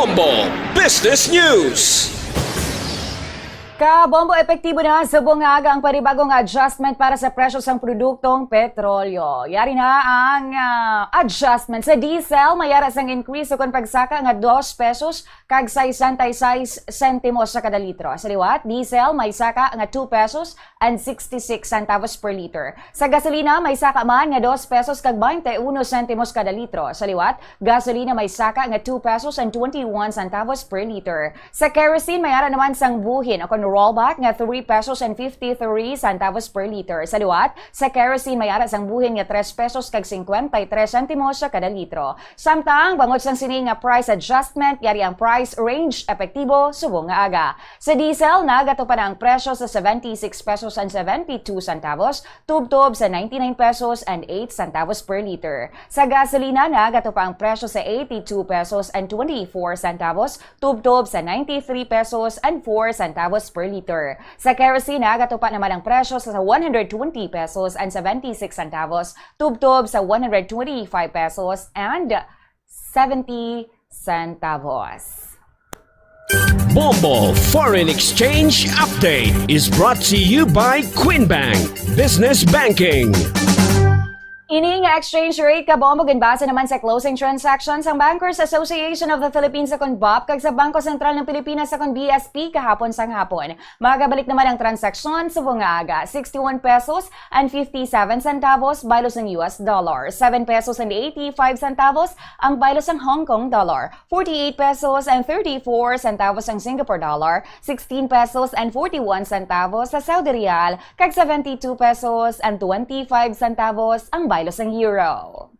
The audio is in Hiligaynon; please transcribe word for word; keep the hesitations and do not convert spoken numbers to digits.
Bombo Business News. Kabombo, epektibo na subong nga aga ang panibagong adjustment para sa presyo sang produktong petrolyo. Yari na ang ah, adjustment sa diesel, may ara sang increase ukon pagsaka nga dos pesos kag sesenta y seis sentimos sa kada litro. Sa liwat, diesel may saka nga two pesos and sixty-six centavos per liter. Sa gasolina, may saka man nga dos pesos kag baynte uno sentimos kada litro. Sa liwat, gasolina may saka nga two pesos and twenty-one centavos per liter. Sa kerosene, may ara naman sang buhin o kon rollback nga three pesos and fifty-three centavos per liter. Sa liwat, sa kerosene may ara sang buhin nga tres pesos kag cincuenta y tres sentimos sa kada litro. Samtang bangod sang sini nga price adjustment, yari ang price range epektibo subong nga aga. Sa diesel, nagatupa na ang presyo sa seventy-six pesos and seventy-two centavos, tubtob sa ninety-nine pesos and eight centavos per liter. Sa gasolina, nagatupa ang presyo sa eighty-two pesos and twenty-four centavos, tubtob sa ninety-three pesos and four centavos per liter. Sa kerosene, nagatupa naman ang presyo sa one hundred twenty pesos and seventy-six centavos, tubtob sa one hundred twenty-five pesos and seventy centavos. Bombo Foreign Exchange Update is brought to you by Queen Bank Business Banking. Ini nga exchange rate, kabombo, ginbase naman sa closing transactions sang Bankers Association of the Philippines, sa kon bap, kag sa Bangko Sentral ng Pilipinas, sa kon B S P, kahapon sang hapon. Magabalik naman ang transaksyon subong nga aga, sixty-one pesos and fifty-seven centavos baylo sang U S dollar, seven pesos and eighty-five centavos ang baylo sang Hong Kong dollar, forty-eight pesos and thirty-four centavos ang Singapore dollar, sixteen pesos and forty-one centavos sa Saudi riyal, kag seventy-two pesos and twenty-five centavos ang baylo sang euro.